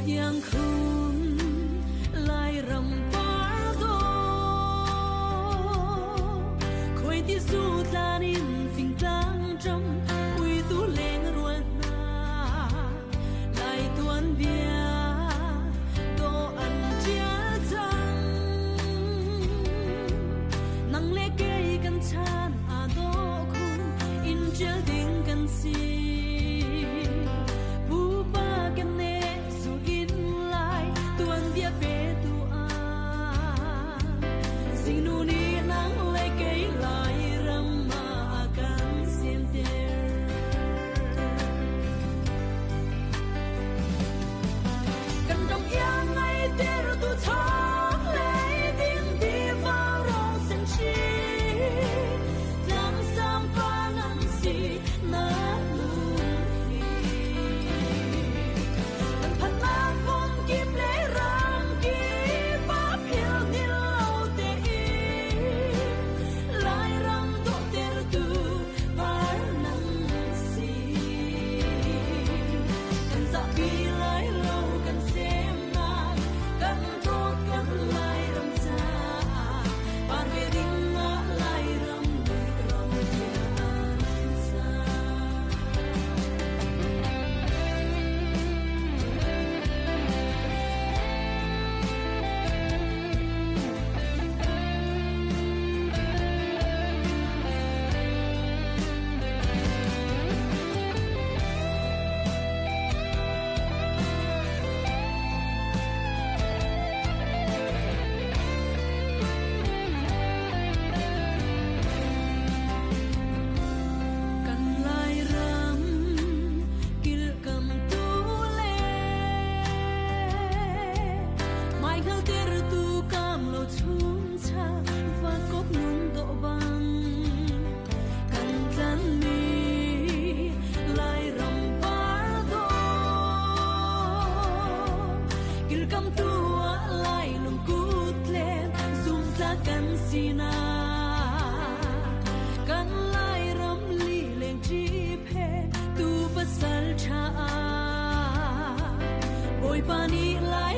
Iang khun Lairam par dawh Khuai ti zu tlan in fingtlang ṭam Puitu leng rual hna Lai tuanbia dawh an ṭial cang Nang le kei kan chan aa dawh khun in ṭial ding kan si Pupa kan ne zu in lai tuanbia petu ah Zingnu nih nang le kei Lairam ah a kan semter. Kan ram iang ngai ter tu thong lei ding ti vau sen chi tlang sang pa nan si na lung hi kan phannak hmun kip le ram kip ah phil ni lo te in Lairam dawhtertu par nan si. Kan zahpi lai lo kan semnak, kan dawt kan Lairam caah, par ve ding ah Lairam nih ro an sa. Kan Lairam kilkamtu le maihngaltertu kam lo chungcha vakok nun dawh bang kan tlanmi Lairam par dawh kilkamtu ah Lai lungkut le zumtla kan sinak kan Lairam lileng ṭip he tu pasal ṭha ah Bawipa nih Lai